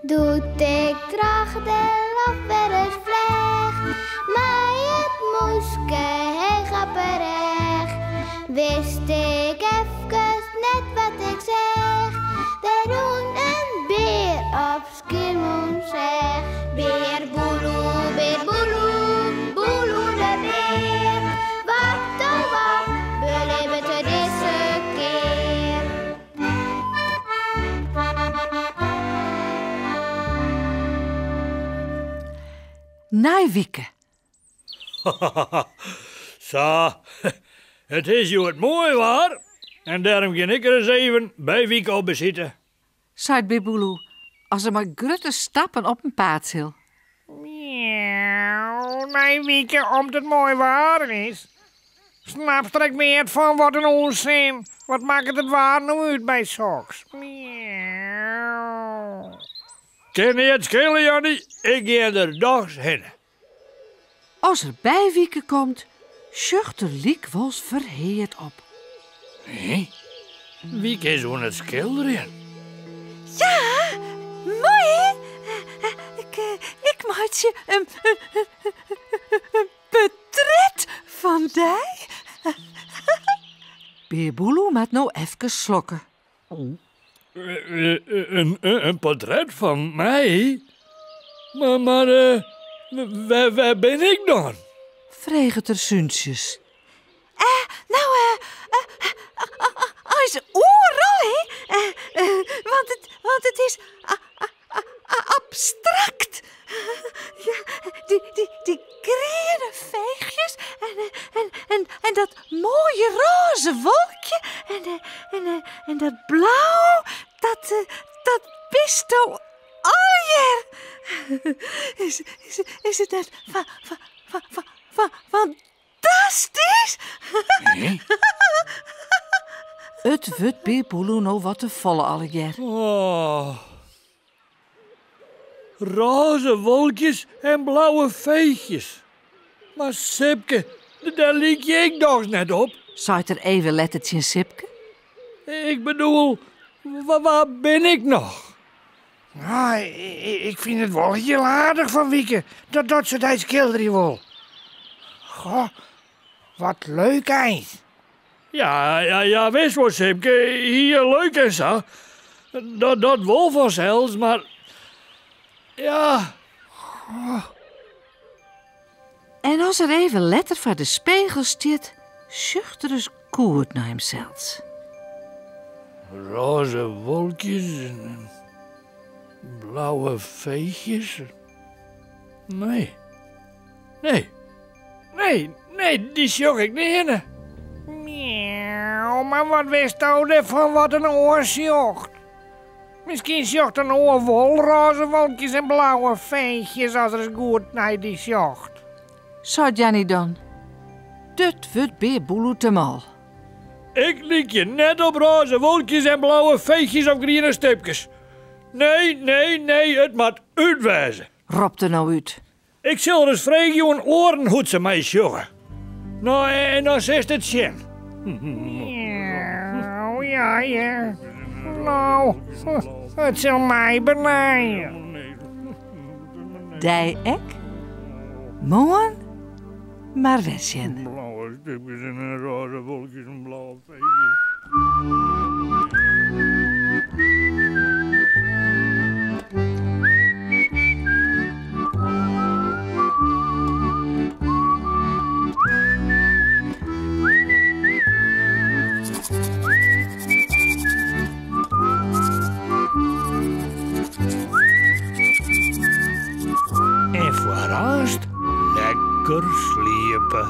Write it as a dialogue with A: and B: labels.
A: Doe't ik troch de loft wer ris fleach, mei it mûske heech op 'e rêch, wist ik efkes net wat ik seach. Der rûn in bear op Skiermûntseach. Bear Boeloe, bear Boeloe, Boeloe de bear. Wat oh wat belibbet er dizze kear?
B: Nei wike.
C: Sa, it is hjoed moai waar en dêrom gean ik ris even by Wieke op besite.
B: Seit Bear Boeloe as er mei grutte stappen op 'en paad sil.
D: Miauw, nei Wieke om't it moai waar is. Snapst der ek neat fan, wat in ûnsin. Wat makket it waar no út by soks? Miauw.
C: Kin neat skele, Janny, ik gean der dochs hinne.
B: As er by Wieke komt, sjocht er lykwols ferheard op.
C: Hé, Wieke is oan it skilderjen.
B: Ja, moai hè? Ik meitsje in portret fan dy. Bear Boeloe moat no efkes slokke.
C: In portret fan my? Mar wêr bin ik dan?
B: Freget er súntsjes. No, eins oeral, hè? Want it is abstrakt. Ja, dy griene feechjes en dat moaie rôze wolkje en dat blau, dat bisto allegear. Is it net fantastysk? It wurdt Bear Boeloe no wat te folle allegear.
C: Oh. Rôze wolkjes en blauwe feechjes. Mar Sipke, dêr lykje ik dochs net op?
B: Seit er even letter tsjin Sipke.
C: Ik bedoel, wa bin ik noch?
D: Nou, ik fyn it wol hiel aardich fan Wieke dat se dy skilderje wol. Goh, wat leuk eins.
C: Ja, ja, ja, wist wol, Sipke, hiel leuk en sa. Dat, dat wol fansels, mar ja.
D: Goh.
B: En as er even letter foar de spegel stiet, sjocht er ris goed nei himsels.
C: Rôze wolkjes en blauwe feechjes. Nee. Nee. Nee, nee, dy sjoch ik nearne.
D: Miauw, mar wat witsto derfan wat in oar sjocht? Miskien sjocht in oar wol rôze wolkjes en blauwe feechjes as er ris goed nei dy sjocht.
B: Seit Janny dan. Dit wurdt Bear Boeloe te mâl.
C: Ik lykje net op rôze wolkjes en blauwe feechjes of griene stipkes. Nee, nee, nee, it moat út wêze.
B: Ropt er no út.
C: Ik sil ris freegje oan oaren hoe't se my sjogge. No, en dan silst it sjen.
D: Miauw, ja, ja. No, it sil my benije.
B: Dy ek? Moarn mar wer sjen.
C: Blauwe stipkes en rôze wolkjes en blauwe feechjes. En foar aanst lekker sliepe.